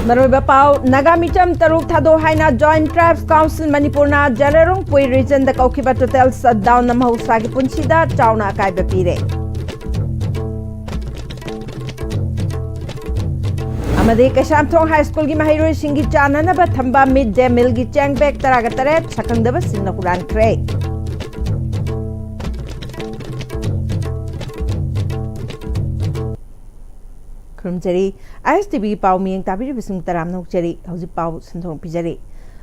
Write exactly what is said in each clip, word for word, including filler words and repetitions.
ꯃꯔꯨꯑꯣꯏꯕ ꯄꯥꯎ: ꯅꯥꯒꯥ ꯃꯤꯆꯝ ꯇꯔꯨꯛ ꯊꯥꯗꯣꯛ ꯍꯥꯏꯅ Joint Tribes Council ꯃꯅꯤꯄꯨꯔꯅ ꯖꯦꯂꯦꯔꯣꯡ ꯄꯨꯏ regionꯗ ꯀꯧꯈꯤꯕ total shutdownꯅ ꯃꯍꯧꯁꯥꯒꯤ ꯄꯨꯟꯁꯤꯗ ꯆꯥꯎꯅ ꯑꯀꯥꯏꯕ ꯄꯤꯔꯦ꯫ ꯑꯃꯗꯤ ꯀꯩꯁꯥꯝꯊꯣꯡ High Schoolꯒꯤ ꯃꯍꯩꯔꯣꯏꯁꯤꯡꯒꯤ ꯆꯥꯅꯅꯕ ꯊꯝꯕ mid day mealꯒꯤ ꯆꯦꯡ bag ꯇꯔꯥꯒ ꯇꯔꯦꯠ ꯁꯛꯈꯪꯗꯕꯁꯤꯡꯅ ꯍꯨꯔꯥꯟꯈ꯭ꯔꯦ꯫ ꯈꯨꯔꯨꯝꯖꯔꯤ꯫ ISTVꯒꯤ ꯄꯥꯎ ꯃꯤꯠꯌꯦꯡ ꯇꯥꯕꯤꯔꯤꯕꯁꯤꯡ ꯇꯔꯥꯝꯅ ꯑꯣꯛꯆꯔꯤ꯫ ꯍꯧꯖꯤꯛ ꯄꯥꯎ ꯁꯟꯗꯣꯛꯅ ꯄꯤꯖꯔꯤ꯫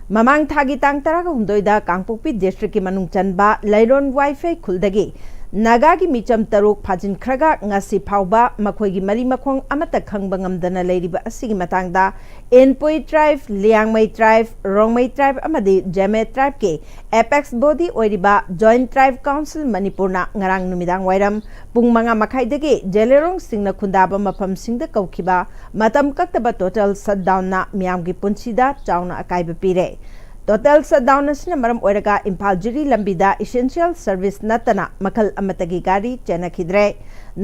ꯃꯃꯥꯡ ꯊꯥꯒꯤ ꯇꯥꯡ ꯇꯔꯥꯒ ꯍꯨꯝꯗꯣꯏꯗ ꯀꯥꯡꯄꯣꯛꯄꯤ districtꯀꯤ ꯃꯅꯨꯡ ꯆꯟꯕ ꯂꯩꯔꯣꯟ ꯋꯥꯏꯐꯩ ꯈꯨꯜꯗꯒꯤ ꯅꯥꯒꯥꯒꯤ ꯃꯤꯆꯝ ꯇꯔꯨꯛ ꯐꯥꯖꯤꯟꯈ꯭ꯔꯒ ꯉꯁꯤ ꯐꯥꯎꯕ ꯃꯈꯣꯏꯒꯤ ꯃꯔꯤ ꯃꯈꯣꯡ ꯑꯃꯠꯇ ꯈꯪꯕ ꯉꯝꯗꯅ ꯂꯩꯔꯤꯕ ꯑꯁꯤꯒꯤ ꯃꯇꯥꯡꯗ Inpui tribe, Liangmai tribe, Rongmei tribe ꯑꯃꯗꯤ ꯖꯦꯃꯦ tribeꯀꯤ apex body ꯑꯣꯏꯔꯤꯕ Joint Tribes Council ꯃꯅꯤꯄꯨꯔꯅ ꯉꯔꯥꯡ ꯅꯨꯃꯤꯗꯥꯡ ꯋꯥꯏꯔꯝ ꯄꯨꯡ ꯃꯉꯥ ꯃꯈꯥꯏꯗꯒꯤ ꯖꯦꯂꯦꯔꯣꯡꯁꯤꯡꯅ ꯈꯨꯟꯗꯥꯕ ꯃꯐꯝꯁꯤꯡꯗ ꯀꯧꯈꯤꯕ ꯃꯇꯝ ꯀꯛꯇꯕ total shutdownꯅ ꯃꯤꯌꯥꯝꯒꯤ ꯄꯨꯟꯁꯤꯗ ꯆꯥꯎꯅ ꯑꯀꯥꯏꯕ ꯄꯤꯔꯦ꯫ Total shutdown ꯑꯁꯤꯅ ꯃꯔꯝ ꯑꯣꯏꯔꯒ ꯏꯝꯐꯥꯜ ꯖꯤꯔꯤ ꯂꯝꯕꯤꯗ essential service ꯅꯠꯇꯅ ꯃꯈꯜ ꯑꯃꯠꯇꯒꯤ ꯒꯥꯔꯤ ꯆꯦꯟꯅꯈꯤꯗ꯭ꯔꯦ꯫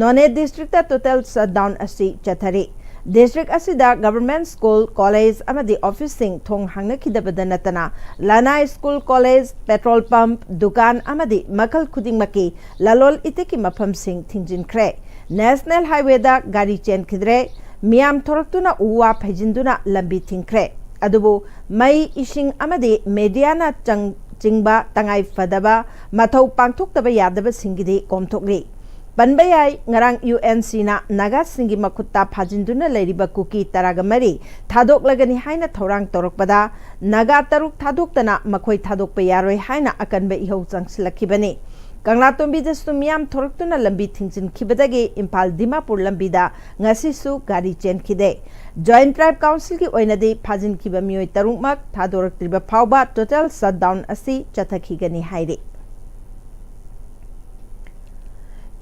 ꯅꯣꯅꯦ districtꯇ total shutdown ꯑꯁꯤ ꯆꯠꯊꯔꯤ꯫ District ꯑꯁꯤꯗ government school, college ꯑꯃꯗꯤ officeꯁꯤꯡ ꯊꯣꯡ ꯍꯥꯡꯅꯈꯤꯗꯕꯗ ꯅꯠꯇꯅ ꯂꯅꯥꯏ school, college, petrol pump, ꯗꯨꯀꯥꯟ ꯑꯃꯗꯤ ꯃꯈꯜ ꯈꯨꯗꯤꯡꯃꯛꯀꯤ ꯂꯂꯣꯜ ꯏꯇꯤꯛꯀꯤ ꯃꯐꯝꯁꯤꯡ ꯊꯤꯡꯖꯤꯟꯈ꯭ꯔꯦ꯫ National Highwayꯗ ꯒꯥꯔꯤ ꯆꯦꯟꯈꯤꯗ꯭ꯔꯦ꯫ ꯃꯤꯌꯥꯝ ꯊꯣꯔꯛꯇꯨꯅ ꯎ ꯋꯥ ꯐꯩꯖꯤꯟꯗꯨꯅ ꯂꯝꯕꯤ ꯊꯤꯡꯈ꯭ꯔꯦ꯫ ꯑꯗꯨꯕꯨ ꯃꯩ, ꯏꯁꯤꯡ ꯑꯃꯗꯤ mediaꯅ ꯆꯪ-, ꯆꯤꯡꯕ ꯇꯉꯥꯏ ꯐꯗꯕ ꯃꯊꯧ ꯄꯥꯡꯊꯣꯛꯇꯕ ꯌꯥꯗꯕꯁꯤꯡꯒꯤꯗꯤ ꯀꯣꯝꯊꯣꯛꯂꯤ꯫ ꯄꯟꯕ ꯌꯥꯏ, ꯉꯔꯥꯡ UNCꯅ ꯅꯥꯒꯥꯁꯤꯡꯒꯤ ꯃꯈꯨꯠꯇ ꯐꯥꯖꯤꯟꯗꯨꯅ ꯂꯩꯔꯤꯕ ꯀꯨꯀꯤ ꯇꯔꯥꯒ ꯃꯔꯤ ꯊꯥꯗꯣꯛꯂꯒꯅꯤ ꯍꯥꯏꯅ ꯊꯧꯔꯥꯡ ꯇꯧꯔꯛꯄꯗ, ꯅꯥꯒꯥ ꯇꯔꯨꯛ ꯊꯥꯗꯣꯛꯇꯅ ꯃꯈꯣꯏ ꯊꯥꯗꯣꯛꯄ ꯌꯥꯔꯣꯏ ꯍꯥꯏꯅ ꯑꯀꯟꯕ ꯏꯍꯧ ꯆꯪꯁꯤꯜꯂꯛꯈꯤꯕꯅꯤ꯫ ꯀꯪꯂꯥꯇꯣꯝꯕꯤꯗꯁꯨ ꯃꯤꯌꯥꯝ ꯊꯣꯔꯛꯇꯨꯅ ꯂꯝꯕꯤ ꯊꯤꯡꯖꯤꯟꯈꯤꯕꯗꯒꯤ ꯏꯝꯐꯥꯜ ꯗꯤꯃꯥꯄꯨꯔ ꯂꯝꯕꯤꯗ ꯉꯁꯤꯁꯨ ꯒꯥꯔꯤ ꯆꯦꯟꯈꯤꯗꯦ꯫ Joint Tribes Councilꯒꯤ ꯑꯣꯏꯅꯗꯤ ꯐꯥꯖꯤꯟꯈꯤꯕ ꯃꯤꯑꯣꯏ ꯇꯔꯨꯛꯃꯛ ꯊꯥꯗꯣꯔꯛꯇ꯭ꯔꯤꯕ ꯐꯥꯎꯕ total shutdown ꯑꯁꯤ ꯆꯠꯊꯈꯤꯒꯅꯤ ꯍꯥꯏꯔꯤ꯫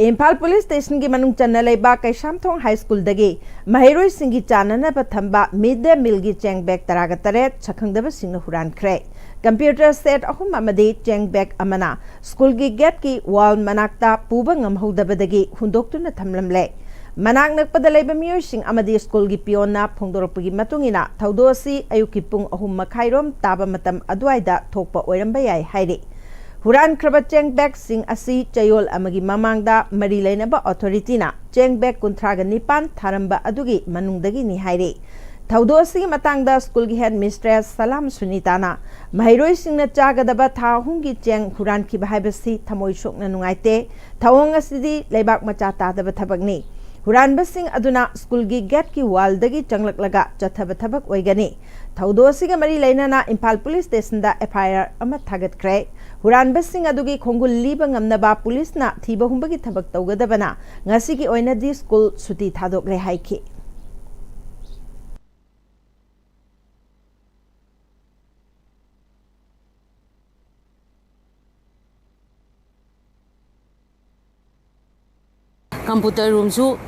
ꯏꯝꯐꯥꯜ Police Stationꯒꯤ ꯃꯅꯨꯡ ꯆꯟꯅ ꯂꯩꯕ ꯀꯩꯁꯥꯝꯊꯣꯡ High Schoolꯗꯒꯤ ꯃꯍꯩꯔꯣꯏꯁꯤꯡꯒꯤ ꯆꯥꯅꯅꯕ ꯊꯝꯕ mid day mealꯒꯤ ꯆꯦꯡ bag ꯇꯔꯥꯒ ꯇꯔꯦꯠ ꯁꯛꯈꯪꯗꯕꯁꯤꯡꯅ ꯍꯨꯔꯥꯟꯈ꯭ꯔꯦ꯫ Computer set ꯑꯍꯨꯝ ꯑꯃꯗꯤ ꯆꯦꯡ bag ꯑꯃꯅ schoolꯒꯤ gateꯀꯤ wall ꯃꯅꯥꯛꯇ ꯄꯨꯕ ꯉꯝꯍꯧꯗꯕꯗꯒꯤ ꯍꯨꯟꯗꯣꯛꯇꯨꯅ ꯊꯝꯂꯝꯂꯦ꯫ ꯃꯅꯥꯛ ꯅꯛꯄꯗ ꯂꯩꯕ ꯃꯤꯑꯣꯏꯁꯤꯡ ꯑꯃꯗꯤ ꯁ꯭ꯀꯨꯜꯒꯤ ꯄꯤꯌꯣꯟꯅ ꯐꯣꯡꯗꯣꯔꯛꯄꯒꯤ ꯃꯇꯨꯡ ꯏꯟꯅ, ꯊꯧꯗꯣꯛ ꯑꯁꯤ ꯑꯌꯨꯛꯀꯤ ꯄꯨꯡ ꯑꯍꯨꯝ ꯃꯈꯥꯏꯔꯣꯝ ꯇꯥꯕ ꯃꯇꯝ ꯑꯗꯨꯋꯥꯏꯗ ꯊꯣꯛꯄ ꯑꯣꯏꯔꯝꯕ ꯌꯥꯏ ꯍꯥꯏꯔꯤ꯫ ꯍꯨꯔꯥꯟꯈ꯭ꯔꯕ ꯆꯦꯡ ꯕꯦꯒꯁꯤꯡ ꯑꯁꯤ ꯆꯌꯣꯜ ꯑꯃꯒꯤ ꯃꯃꯥꯡꯗ ꯃꯔꯤ ꯂꯩꯅꯕ ꯑꯣꯊꯣꯔꯤꯇꯤꯅ ꯆꯦꯡ ꯕꯦꯒ ꯀꯨꯟꯊ꯭ꯔꯥꯒ ꯅꯤꯄꯥꯟ ꯊꯥꯔꯝꯕ ꯑꯗꯨꯒꯤ ꯃꯅꯨꯡꯗꯒꯤꯅꯤ ꯍꯥꯏꯔꯤ꯫ ꯊꯧꯗꯣꯛ ꯑꯁꯤꯒꯤ ꯃꯇꯥꯡꯗ ꯁ꯭ꯀꯨꯜꯒꯤ ꯍꯦꯗ ꯃꯤꯁꯇ꯭ꯔꯦꯁ ꯁꯂꯥꯝ ꯁꯨꯅꯤꯇꯥꯅ, "ꯃꯍꯩꯔꯣꯏꯁꯤꯡꯅ ꯆꯥꯒꯗꯕ ꯊꯥ ꯑꯍꯨꯝꯒꯤ ꯆꯦꯡ ꯍꯨꯔꯥꯟꯈꯤꯕ ꯍꯥꯏꯕꯁꯤ ꯊꯃꯣꯏ ꯁꯣꯛꯅ ꯅꯨꯡꯉꯥꯏꯇꯦ꯫ ꯊꯧꯑꯣꯡ ꯑꯁꯤꯗꯤ ꯂꯩꯕꯥꯛ ꯃꯆꯥ ꯇꯥꯗꯕ ꯊꯕꯛꯅꯤ꯫ ꯍꯨꯔꯥꯟꯕꯁꯤꯡ ꯑꯗꯨꯅ ꯁ꯭ꯀꯨꯜꯒꯤ ꯒꯦꯠꯀꯤ ꯋꯥꯜꯗꯒꯤ ꯆꯪꯂꯛꯂꯒ ꯆꯠꯊꯕ ꯊꯕꯛ ꯑꯣꯏꯒꯅꯤ꯫" ꯊꯧꯗꯣꯛ ꯑꯁꯤꯒ ꯃꯔꯤ ꯂꯩꯅꯅ ꯏꯝꯐꯥꯜ ꯄꯨꯂꯤꯁ ꯁ꯭ꯇꯦꯁꯟꯗ ꯑꯦꯐ ꯑꯥꯏ ꯑꯥꯔ ꯑꯃ ꯊꯥꯒꯠꯈ꯭ꯔꯦ꯫ ꯍꯨꯔꯥꯟꯕꯁꯤꯡ ꯑꯗꯨꯒꯤ ꯈꯣꯡꯒꯨꯜ ꯂꯤꯕ ꯉꯝꯅꯕ ꯄꯨꯂꯤꯁꯅ ꯊꯤꯕ ꯍꯨꯝꯕꯒꯤ ꯊꯕꯛ ꯇꯧꯒꯗꯕꯅ ꯉꯁꯤꯒꯤ ꯑꯣꯏꯅꯗꯤ ꯁ꯭ꯀꯨꯜ ꯁꯨꯇꯤ ꯊꯥꯗꯣꯛꯂꯦ ꯍꯥꯏꯈꯤ꯫ ꯀꯝꯄ꯭ꯌꯨꯇꯔ ꯔꯨꯝꯁꯨ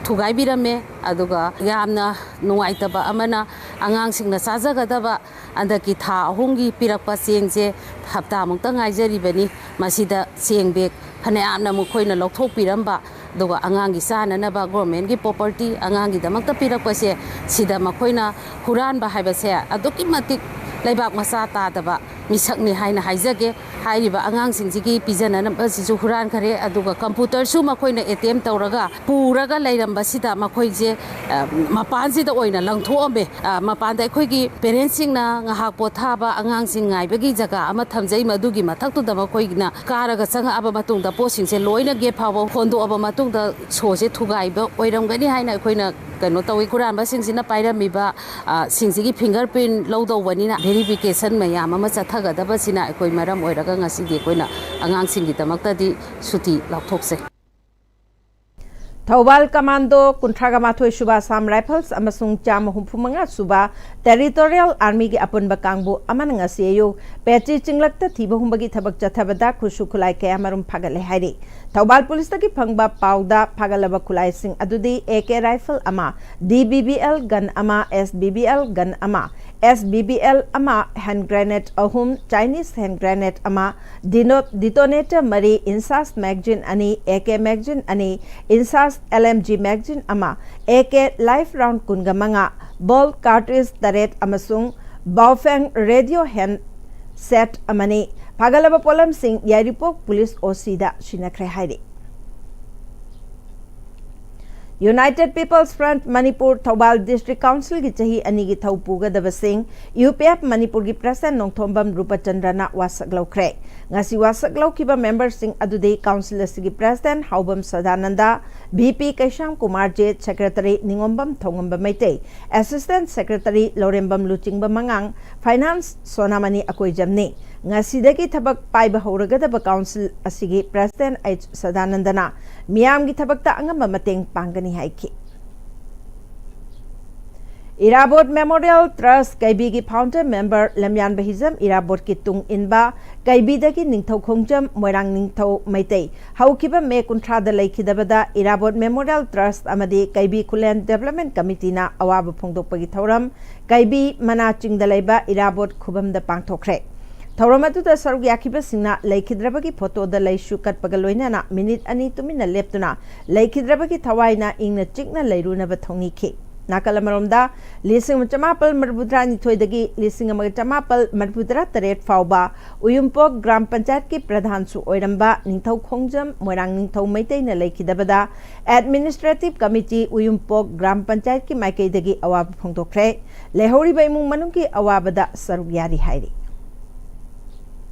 ꯊꯨꯒꯥꯏꯕꯤꯔꯝꯃꯦ꯫ ꯑꯗꯨꯒ ꯌꯥꯝꯅ ꯅꯨꯡꯉꯥꯏꯇꯕ ꯑꯃꯅ, ꯑꯉꯥꯡꯁꯤꯡꯅ ꯆꯥꯖꯒꯗꯕ ꯍꯟꯗꯛꯀꯤ ꯊꯥ ꯑꯍꯨꯝꯒꯤ ꯄꯤꯔꯛꯄ ꯆꯦꯡꯁꯦ ꯍꯞꯇꯥꯃꯨꯛꯇ ꯉꯥꯏꯖꯔꯤꯕꯅꯤ꯫ ꯃꯁꯤꯗ ꯆꯦꯡ ꯕꯦꯒ ꯐꯅꯌꯥꯝꯅ ꯃꯈꯣꯏꯅ ꯂꯧꯊꯣꯛꯄꯤꯔꯝꯕ, ꯑꯗꯨꯒ ꯑꯉꯥꯡꯒꯤ ꯆꯥꯅꯅꯕ ꯒꯣꯔꯃꯦꯟꯒꯤ ꯄ꯭ꯔꯣꯄꯔꯇꯤ ꯑꯉꯥꯡꯒꯤꯗꯃꯛꯇ ꯄꯤꯔꯛꯄꯁꯦ, ꯁꯤꯗ ꯃꯈꯣꯏꯅ ꯍꯨꯔꯥꯟꯕ ꯍꯥꯏꯕꯁꯦ ꯑꯗꯨꯛꯀꯤ ꯃꯇꯤꯛ ꯂꯩꯕꯥꯛ ꯃꯆꯥ ꯇꯥꯗꯕ ꯃꯤꯁꯛꯅꯤ ꯍꯥꯏꯅ ꯍꯥꯏꯖꯒꯦ꯫ ꯍꯥꯏꯔꯤꯕ ꯑꯉꯥꯡꯁꯤꯡꯁꯤꯒꯤ ꯄꯤꯖꯅꯅꯕꯁꯤꯁꯨ ꯍꯨꯔꯥꯟꯈꯔꯦ, ꯑꯗꯨꯒ ꯀꯝꯄ꯭ꯌꯨꯇꯔꯁꯨ ꯃꯈꯣꯏꯅ ꯑꯦꯇꯦꯝ ꯇꯧꯔꯒ ꯄꯨꯔꯒ ꯂꯩꯔꯝꯕꯁꯤꯗ ꯃꯈꯣꯏꯁꯦ, ꯑ, ꯃꯄꯥꯟꯁꯤꯗ ꯑꯣꯏꯅ ꯂꯪꯊꯣꯛꯑꯝꯃꯦ꯫ ꯑ, ꯃꯄꯥꯟꯗ ꯑꯩꯈꯣꯏꯒꯤ ꯄꯦꯔꯦꯟꯁꯁꯤꯡꯅ ꯉꯥꯏꯍꯥꯛ ꯄꯣꯊꯥꯕ, ꯑꯉꯥꯡꯁꯤꯡ ꯉꯥꯏꯕꯒꯤ ꯖꯒꯥ ꯑꯃ ꯊꯝꯖꯩ, ꯃꯗꯨꯒꯤ ꯃꯊꯛꯇꯨꯗ ꯃꯈꯣꯏꯅ ꯀꯥꯔꯒ ꯆꯪꯉꯛꯑꯕ ꯃꯇꯨꯡꯗ ꯄꯣꯠꯁꯤꯡꯁꯦ ꯂꯣꯏꯅ ꯒꯦꯠ ꯐꯥꯎꯕ ꯍꯣꯟꯗꯣꯛꯑꯕ ꯃꯇꯨꯡꯗ ꯁꯣꯁꯦ ꯊꯨꯒꯥꯏꯕ ꯑꯣꯏꯔꯝꯒꯅꯤ ꯍꯥꯏꯅ ꯑꯩꯈꯣꯏꯅ ꯀꯩꯅꯣ ꯇꯧꯏ꯫ ꯍꯨꯔꯥꯟꯕꯁꯤꯡꯁꯤꯅ ꯄꯥꯏꯔꯝꯃꯤꯕ, ꯑ, ꯁꯤꯡꯁꯤꯒꯤ ꯐꯤꯡꯒꯔ ꯄ꯭ꯔꯤꯟ ꯂꯧꯗꯧꯕꯅꯤꯅ ꯚꯦꯔꯤꯐꯤꯀꯦꯁꯟ ꯃꯌꯥꯝ ꯑꯃ ꯆꯠꯊꯒꯗꯕꯁꯤꯅ ꯑꯩꯈꯣꯏ ꯃꯔꯝ ꯑꯣꯏꯔꯒ ꯉꯁꯤꯗꯤ ꯑꯩꯈꯣꯏꯅ ꯑꯉꯥꯡꯁꯤꯡꯒꯤꯗꯃꯛꯇꯗꯤ ꯁꯨꯇꯤ ꯂꯥꯎꯊꯣꯛꯆꯩ꯫ ꯊꯧꯕꯥꯜ ꯀꯃꯥꯟꯗꯣ, ꯀꯨꯟꯊ꯭ꯔꯥꯒ ꯃꯥꯊꯣꯏ ꯁꯨꯕ ꯑꯁꯥꯝ ꯔꯥꯏꯐꯜꯁ ꯑꯃꯁꯨꯡ ꯆꯥꯝꯃ ꯍꯨꯝꯐꯨ ꯃꯉꯥ ꯁꯨꯕ ꯇꯦꯔꯤꯇꯣꯔꯤꯌꯦꯜ ꯑꯥꯔꯃꯤꯒꯤ ꯑꯄꯨꯟꯕ ꯀꯥꯡꯕꯨ ꯑꯃꯅ ꯉꯁꯤ ꯑꯌꯨꯛ ꯄꯦꯆꯤ ꯆꯤꯡꯂꯛꯇ ꯊꯤꯕ ꯍꯨꯝꯕꯒꯤ ꯊꯕꯛ ꯆꯠꯊꯕꯗ ꯈꯨꯠꯁꯨ ꯈꯨꯠꯂꯥꯏ ꯀꯌꯥ ꯃꯔꯨꯝ ꯐꯥꯒꯠꯂꯦ ꯍꯥꯏꯔꯤ꯫ ꯊꯧꯕꯥꯜ ꯄꯨꯂꯤꯁꯇꯒꯤ ꯐꯪꯕ ꯄꯥꯎꯗ ꯐꯥꯒꯠꯂꯕ ꯈꯨꯠꯂꯥꯏꯁꯤꯡ ꯑꯗꯨꯗꯤ ꯑꯦ ꯀꯦ ꯔꯥꯏꯐꯜ ꯑꯃ, D B B L gun ꯑꯃ, ꯑꯦꯁ ꯕꯤ ꯕꯤ ꯑꯦꯜ ꯒꯟ ꯑꯃ, S B B L ꯑꯃ, hand grenade ꯑꯍꯨꯝ, Chinese hand grenade ꯑꯃ, dino- detonator ꯃꯔꯤ, INSAS magazine ꯑꯅꯤ, A K magazine ꯑꯅꯤ, INSAS L M G magazine ꯑꯃ, A K live round ꯀꯨꯟꯒ ꯃꯉꯥ, ball cartridge ꯇꯔꯦꯠ ꯑꯃꯁꯨꯡ Baofeng radio handset ꯑꯃꯅꯤ꯫ ꯐꯥꯒꯠꯂꯕ ꯄꯣꯠꯂꯝꯁꯤꯡ ꯌꯥꯏꯔꯤꯄꯣꯛ police O C ꯗ ꯁꯤꯟꯅꯈ꯭ꯔꯦ ꯍꯥꯏꯔꯤ꯫ United People's Front Manipur Thoubal District Council ꯒꯤ ꯆꯍꯤ ꯑꯅꯤꯒꯤ ꯊꯧ ꯄꯨꯒꯗꯕꯁꯤꯡ U P F ꯃꯅꯤꯄꯨꯔꯒꯤ President ꯅꯣꯡꯊꯣꯝꯕꯝ ꯔꯨꯄꯆꯟꯗ꯭ꯔꯅ ꯋꯥꯁꯛ ꯂꯧꯈ꯭ꯔꯦ꯫ ꯉꯁꯤ ꯋꯥꯁꯛ ꯂꯧꯈꯤꯕ member ꯁꯤꯡ ꯑꯗꯨꯗꯤ Council ꯑꯁꯤꯒꯤ President ꯍꯥꯎꯕꯝ Sadanand, V P Keisham Kumar J, Secretary Ningombam Thoungamba Meitei, Assistant Secretary Lourembam Luchingba ꯃꯉꯥꯡ, Finance ꯁꯣꯅꯥꯃꯅꯤ ꯑꯀꯣꯏꯖꯝꯅꯤ꯫ ꯉꯁꯤꯗꯒꯤ ꯊꯕꯛ ꯄꯥꯏꯕ ꯍꯧꯔꯒꯗꯕ Council ꯑꯁꯤꯒꯤ President H ꯁꯗꯥꯅꯟꯗꯅ ꯃꯤꯌꯥꯝꯒꯤ ꯊꯕꯛꯇ ꯑꯉꯝꯕ ꯃꯇꯦꯡ ꯄꯥꯡꯒꯅꯤ ꯍꯥꯏꯈꯤ꯫ ꯏꯔꯥꯕꯣꯠ Memorial Trust ꯀꯩꯕꯤꯒꯤ founder member ꯂꯝꯌꯥꯟꯕ ꯍꯤꯖꯝ ꯏꯔꯥꯕꯣꯠꯀꯤ ꯇꯨꯡ ꯏꯟꯕ ꯀꯩꯕꯤꯗꯒꯤ ꯅꯤꯡꯊꯧ ꯈꯣꯡꯖꯝ ꯃꯣꯏꯔꯥꯡ ꯅꯤꯡꯊꯧ ꯃꯩꯇꯩ ꯍꯧꯈꯤꯕ May ꯀꯨꯟꯊ꯭ꯔꯥꯗ ꯂꯩꯈꯤꯗꯕꯗ ꯏꯔꯥꯕꯣꯠ Memorial Trust ꯑꯃꯗꯤ ꯀꯩꯕꯤ ꯈꯨꯂꯦꯟ Development Committeeꯅ ꯑꯋꯥꯕ ꯐꯣꯡꯗꯣꯛꯄꯒꯤ ꯊꯧꯔꯝ ꯀꯩꯕꯤ ꯃꯅꯥ ꯆꯤꯡꯗ ꯂꯩꯕ ꯏꯔꯥꯕꯣꯠ ꯈꯨꯕꯝꯗ ꯄꯥꯡꯊꯣꯛꯈ꯭ꯔꯦ꯫ ꯊꯧꯔꯝ ꯑꯗꯨꯗ ꯁꯔꯨꯛ ꯌꯥꯈꯤꯕꯁꯤꯡꯅ ꯂꯩꯈꯤꯗ꯭ꯔꯕꯒꯤ photoꯗ ꯂꯩꯁꯨ ꯀꯠꯄꯒ ꯂꯣꯏꯅꯅ minute ꯑꯅꯤ ꯇꯨꯃꯤꯟꯅ ꯂꯦꯞꯇꯨꯅ ꯂꯩꯈꯤꯗ꯭ꯔꯕꯒꯤ ꯊꯋꯥꯏꯅ ꯏꯪꯅ ꯆꯤꯛꯅ ꯂꯩꯔꯨꯅꯕ ꯊꯧꯅꯤꯈꯤ꯫ ꯅꯥꯀꯜ ꯑꯃꯔꯣꯝꯗ, ꯂꯤꯁꯤꯡ ꯆꯃꯥꯄꯜ ꯃꯔꯤꯐꯨꯇꯔꯥꯅꯤꯊꯣꯏꯗꯒꯤ ꯂꯤꯁꯤꯡ ꯑꯃꯒ ꯆꯃꯥꯄꯜ ꯃꯔꯤꯐꯨꯇꯔꯥ ꯇꯔꯦꯠ ꯐꯥꯎꯕ ꯎꯌꯨꯝꯄꯣꯛ ꯒ꯭ꯔꯥꯝ ꯄꯟꯆꯥꯌꯠꯀꯤ ꯄ꯭ꯔꯙꯥꯟꯁꯨ ꯑꯣꯏꯔꯝꯕ ꯅꯤꯡꯊꯧ ꯈꯣꯡꯖꯝ ꯃꯣꯏꯔꯥꯡ ꯅꯤꯡꯊꯧ ꯃꯩꯇꯩꯅ ꯂꯩꯈꯤꯗꯕꯗ Administrative Committee ꯎꯌꯨꯝꯄꯣꯛ ꯒ꯭ꯔꯥꯝ ꯄꯟꯆꯥꯌꯠꯀꯤ ꯃꯥꯏꯀꯩꯗꯒꯤ ꯑꯋꯥꯕ ꯐꯣꯡꯗꯣꯛꯈ꯭ꯔꯦ꯫ ꯂꯩꯍꯧꯔꯤꯕ ꯏꯃꯨꯡ ꯃꯅꯨꯡꯒꯤ ꯑꯋꯥꯕꯗ ꯁꯔꯨꯛ ꯌꯥꯔꯤ ꯍꯥꯏꯔꯤ꯫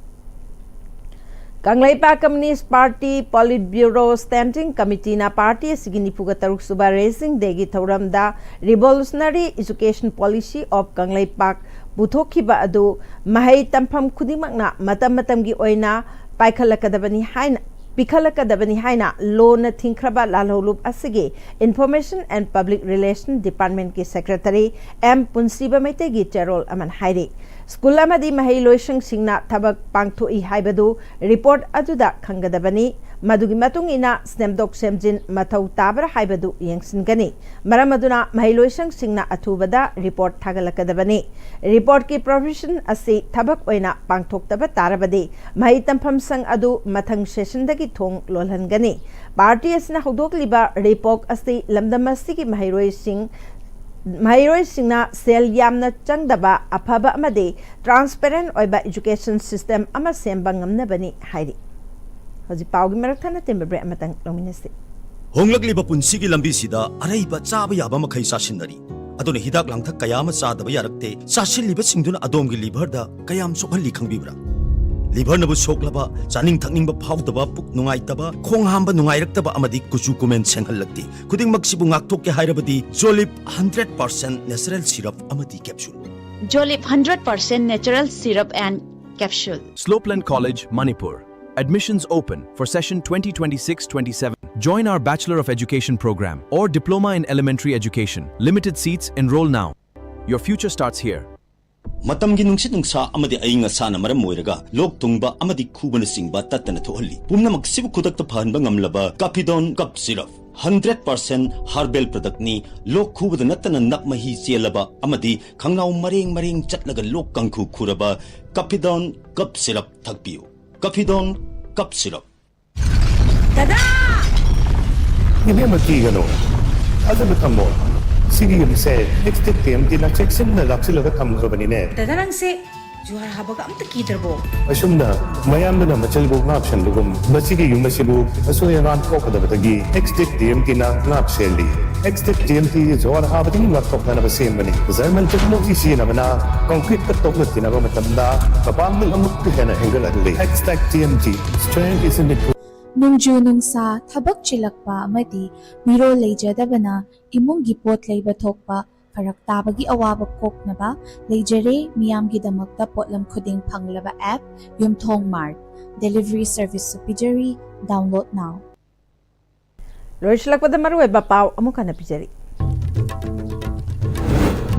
Kangleipak Communist Party Politburo Standing Committeeꯅ party ꯑꯁꯤꯒꯤ ꯅꯤꯐꯨꯒ ꯇꯔꯨꯛ ꯁꯨꯕ Raising Dayꯒꯤ ꯊꯧꯔꯝꯗ Revolutionary Education Policy of Kangleipak ꯄꯨꯊꯣꯛꯈꯤꯕ ꯑꯗꯨ ꯃꯍꯩ ꯇꯝꯐꯝ ꯈꯨꯗꯤꯡꯃꯛꯅ ꯃꯇꯝ ꯃꯇꯝꯒꯤ ꯑꯣꯏꯅ ꯄꯥꯏꯈꯠꯂꯛꯀꯗꯕꯅꯤ ꯍꯥꯏꯅ, ꯄꯤꯈꯠꯂꯛꯀꯗꯕꯅꯤ ꯍꯥꯏꯅ ꯂꯣꯟꯅ ꯊꯤꯡꯈ꯭ꯔꯕ ꯂꯥꯜꯍꯧꯂꯨꯞ ꯑꯁꯤꯒꯤ Information and Public Relation Departmentꯀꯤ Secretary M ꯄꯨꯟꯁꯤꯕ ꯃꯩꯇꯩꯒꯤ ꯆꯦꯔꯣꯜ ꯑꯃꯅ ꯍꯥꯏꯔꯤ꯫ ꯁ꯭ꯀꯨꯜ ꯑꯃꯗꯤ ꯃꯍꯩꯂꯣꯏꯁꯪꯁꯤꯡꯅ ꯊꯕꯛ ꯄꯥꯡꯊꯣꯛꯏ ꯍꯥꯏꯕꯗꯨ report ꯑꯗꯨꯗ ꯈꯪꯒꯗꯕꯅꯤ꯫ ꯃꯗꯨꯒꯤ ꯃꯇꯨꯡ ꯏꯟꯅ ꯁꯦꯝꯗꯣꯛ ꯁꯦꯝꯖꯤꯟ ꯃꯊꯧ ꯇꯥꯕ꯭ꯔꯥ ꯍꯥꯏꯕꯗꯨ ꯌꯦꯡꯁꯤꯟꯒꯅꯤ꯫ ꯃꯔꯝ ꯑꯗꯨꯅ ꯃꯍꯩꯂꯣꯏꯁꯪꯁꯤꯡꯅ ꯑꯊꯨꯕꯗ ꯔꯤꯄꯣꯔꯠ ꯊꯥꯒꯠꯂꯛꯀꯗꯕꯅꯤ꯫ ꯔꯤꯄꯣꯔꯠꯀꯤ ꯄ꯭ꯔꯣꯚꯤꯖꯟ ꯑꯁꯤ ꯊꯕꯛ ꯑꯣꯏꯅ ꯄꯥꯡꯊꯣꯛꯇꯕ ꯇꯥꯔꯕꯗꯤ ꯃꯍꯩ ꯇꯝꯐꯝꯁꯪ ꯑꯗꯨ ꯃꯊꯪ ꯁꯦꯁꯟꯗꯒꯤ ꯊꯣꯡ ꯂꯣꯜꯍꯟꯒꯅꯤ꯫ ꯄꯥꯔꯇꯤ ꯑꯁꯤꯅ ꯍꯧꯗꯣꯛꯂꯤꯕ ꯔꯤꯄꯣꯔꯠ ꯑꯁꯤ ꯂꯝꯗꯝ ꯑꯁꯤꯒꯤ ꯃꯍꯩꯔꯣꯏꯁꯤꯡ ꯃꯍꯩꯔꯣꯏꯁꯤꯡꯅ ꯁꯦꯜ ꯌꯥꯝꯅ ꯆꯪꯗꯕ ꯑꯐꯕ ꯑꯃꯗꯤ ꯇ꯭ꯔꯥꯟꯁꯄꯦꯔꯦꯟ ꯑꯣꯏꯕ ꯏꯖꯨꯀꯦꯁꯟ ꯁꯤꯁꯇꯦꯝ ꯑꯃ ꯁꯦꯝꯕ ꯉꯝꯅꯕꯅꯤ ꯍꯥꯏꯔꯤ꯫ ꯍꯧꯖꯤꯛ ꯄꯥꯎꯒꯤ ꯃꯔꯛ ꯊꯠꯅ ꯇꯦꯟꯕ ꯕ꯭ꯔꯦꯛ ꯑꯃꯇꯪ ꯂꯧꯃꯤꯟꯅꯁꯤ꯫ ꯍꯣꯡꯂꯛꯂꯤꯕ ꯄꯨꯟꯁꯤꯒꯤ ꯂꯝꯕꯤꯁꯤꯗ ꯑꯔꯩꯕ ꯆꯥꯕ ꯌꯥꯕ ꯃꯈꯩ ꯆꯥꯁꯤꯟꯅꯔꯤ꯫ ꯑꯗꯨꯅ ꯍꯤꯗꯥꯛ ꯂꯥꯡꯊꯛ ꯀꯌꯥ ꯑꯃ ꯆꯥꯗꯕ ꯌꯥꯔꯛꯇꯦ꯫ ꯆꯥꯁꯤꯜꯂꯤꯕꯁꯤꯡꯗꯨꯅ ꯑꯗꯣꯝꯒꯤ ꯂꯤꯚꯔꯗ ꯀꯌꯥꯝ ꯁꯣꯛꯍꯜꯂꯤ ꯈꯪꯕꯤꯕ꯭ꯔꯥ? ꯂꯤꯚꯔꯅꯕꯨ ꯁꯣꯛꯂꯕ, ꯆꯥꯅꯤꯡ ꯊꯛꯅꯤꯡꯕ ꯐꯥꯎꯗꯕ, ꯄꯨꯛ ꯅꯨꯡꯉꯥꯏꯇꯕ, ꯈꯣꯡ ꯍꯥꯝꯕ ꯅꯨꯡꯉꯥꯏꯔꯛꯇꯕ ꯑꯃꯗꯤ ꯀꯨꯆꯨ ꯀꯨꯃꯦꯟ ꯁꯦꯡꯍꯜꯂꯛꯇꯦ꯫ ꯈꯨꯗꯤꯡꯃꯛꯁꯤꯕꯨ ꯉꯥꯛꯊꯣꯛꯀꯦ ꯍꯥꯏꯔꯕꯗꯤ Jolip hundred percent natural syrup ꯑꯃꯗꯤ capsule꯫ Jolip hundred percent natural syrup and capsule. Slopeland College, Manipur. Admissions open for session twenty twenty-six twenty-seven. Join our Bachelor of Education program or Diploma in Elementary Education. Limited seats, enroll now. Your future starts here. ꯃꯇꯝꯒꯤ ꯅꯨꯡꯁꯤꯠ ꯅꯨꯡꯁꯥ ꯑꯃꯗꯤ ꯑꯏꯪ ꯑꯁꯥꯅ ꯃꯔꯝ ꯑꯣꯏꯔꯒ ꯂꯣꯛ ꯊꯨꯡꯕ ꯑꯃꯗꯤ ꯈꯨꯕꯅꯆꯤꯡꯕ ꯇꯠꯇꯅ ꯊꯣꯛꯍꯜꯂꯤ꯫ ꯄꯨꯝꯅꯃꯛꯁꯤꯕꯨ ꯈꯨꯗꯛꯇ ꯐꯍꯟꯕ ꯉꯝꯂꯕ Caphidone Cough Syrup, hundred percent herbal product ꯅꯤ꯫ ꯂꯣꯛ ꯈꯨꯕꯗ ꯅꯠꯇꯅ ꯅꯞ ꯃꯍꯤ ꯆꯦꯜꯂꯕ ꯑꯃꯗꯤ ꯈꯪꯅꯥꯎ ꯃꯔꯦꯡ ꯃꯔꯦꯡ ꯆꯠꯂꯒ ꯂꯣꯛ ꯀꯥꯡꯈꯨ ꯈꯨꯔꯕ Caphidone Cough Syrup ꯊꯛꯄꯤꯌꯨ꯫ Caphidone Cough Syrup꯫ ꯗꯗꯥ! ꯏꯕꯦꯝꯃ, ꯀꯤꯒꯅꯨ, ꯊꯥꯖꯕ ꯊꯝꯃꯣ꯫ ꯁꯤꯒꯤ ꯌꯨꯝꯁꯦ ꯑꯦꯛꯁꯇꯦꯛ ꯇꯤ ꯑꯦꯝ ꯇꯤꯅ ꯆꯦꯛꯁꯤꯟꯅ ꯂꯥꯛꯁꯤꯜꯂꯒ ꯊꯝꯈ꯭ꯔꯕꯅꯤꯅꯦ꯫ ꯗꯗꯥ, ꯅꯪꯁꯦ ꯖꯨꯍꯥꯔ ꯍꯥꯕꯒ ꯑꯝꯇ ꯀꯤꯗ꯭ꯔꯕꯣ? ꯑꯁꯨꯝꯅ ꯃꯌꯥꯝꯗꯨꯅ ꯃꯆꯜꯕꯨ ꯉꯥꯛ ꯁꯦꯟꯕꯒꯨꯝ, ꯃꯁꯤꯒꯤ ꯌꯨꯝ ꯑꯁꯤꯕꯨ ꯑꯁꯣꯏ ꯑꯉꯥꯝ ꯊꯣꯛꯀꯗꯕꯗꯒꯤ ꯑꯦꯛꯁꯇꯦꯛ ꯇꯤ ꯑꯦꯝ ꯇꯤꯅ ꯉꯥꯛ ꯁꯦꯜꯂꯤ꯫ ꯑꯦꯛꯁꯇꯦꯛ ꯇꯤ ꯑꯦꯝ ꯇꯤ ꯖꯨꯍꯥꯔ ꯍꯥꯕꯗꯒꯤ ꯉꯥꯛꯊꯣꯛꯅꯅꯕ ꯁꯦꯝꯕꯅꯤ꯫ ꯖꯔꯃꯟ ꯇꯦꯛꯅꯣꯂꯣꯖꯤ ꯁꯤꯖꯤꯟꯅꯕꯅ ꯀꯪꯀ꯭ꯔꯤꯠꯀ ꯇꯣꯛꯅ ꯊꯤꯅꯕ ꯃꯇꯝꯗ ꯃꯄꯥꯡꯒꯜ ꯑꯃꯨꯛꯀ ꯍꯦꯟꯅ ꯍꯦꯟꯒꯠꯍꯜꯂꯤ꯫ Xtech T M T, strength is in the ꯅꯣꯡꯖꯨ ꯅꯨꯡꯁꯥ, ꯊꯕꯛ ꯆꯤꯜꯂꯛꯄ ꯑꯃꯗꯤ ꯃꯤꯔꯣꯜ ꯂꯩꯖꯗꯕꯅ ꯏꯃꯨꯡꯒꯤ ꯄꯣꯠ ꯂꯩꯕ ꯊꯣꯛꯄ ꯐꯔꯛ ꯇꯥꯕꯒꯤ ꯑꯋꯥꯕ ꯀꯣꯛꯅꯕ ꯂꯩꯖꯔꯦ ꯃꯤꯌꯥꯝꯒꯤꯗꯃꯛꯇ ꯄꯣꯠꯂꯝ ꯈꯨꯗꯤꯡ ꯐꯪꯂꯕ app ꯌꯨꯝꯊꯣꯡ ꯃꯥꯔꯠ꯫ Delivery service ꯁꯨ ꯄꯤꯖꯔꯤ, download now꯫ ꯂꯣꯏꯁꯤꯜꯂꯛꯄꯗ ꯃꯔꯨꯑꯣꯏꯕ ꯄꯥꯎ ꯑꯃꯨꯛ ꯍꯟꯅ ꯄꯤꯖꯔꯤ꯫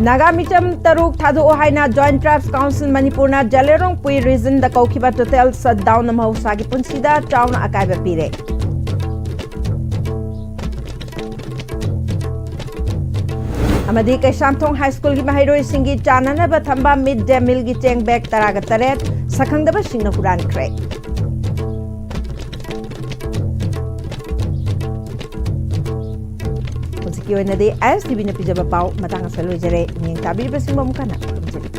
ꯅꯥꯒꯥ ꯃꯤꯆꯝ ꯇꯔꯨꯛ ꯊꯥꯗꯣꯛꯑꯣ ꯍꯥꯏꯅ Joint Tribes Council ꯃꯅꯤꯄꯨꯔꯅ ꯖꯦꯂꯦꯔꯣꯡ ꯄꯨꯏ regionꯗ ꯀꯧꯈꯤꯕ total shutdownꯅ ꯃꯍꯧꯁꯥꯒꯤ ꯄꯨꯟꯁꯤꯗ ꯆꯥꯎꯅ ꯑꯀꯥꯏꯕ ꯄꯤꯔꯦ꯫ ꯑꯃꯗꯤ ꯀꯩꯁꯥꯝꯊꯣꯡ High Schoolꯒꯤ ꯃꯍꯩꯔꯣꯏꯁꯤꯡꯒꯤ ꯆꯥꯅꯅꯕ ꯊꯝꯕ mid day mealꯒꯤ ꯆꯦꯡ bag ꯇꯔꯥꯒ ꯇꯔꯦꯠ ꯁꯛꯈꯪꯗꯕꯁꯤꯡꯅ ꯍꯨꯔꯥꯟꯈ꯭ꯔꯦ꯫ ꯍꯧꯖꯤꯛꯀꯤ ꯑꯣꯏꯅꯗꯤ ISTVꯅ ꯄꯤꯖꯕ ꯄꯥꯎ ꯃꯇꯥꯡ ꯑꯁꯤꯗ ꯂꯣꯏꯖꯔꯦ꯫ ꯃꯤꯠꯌꯦꯡ ꯇꯥꯕꯤꯔꯤꯕꯁꯤꯡꯕꯨ ꯑꯃꯨꯛ ꯍꯟꯅ ꯈꯨꯔꯨꯝꯖꯔꯤ꯫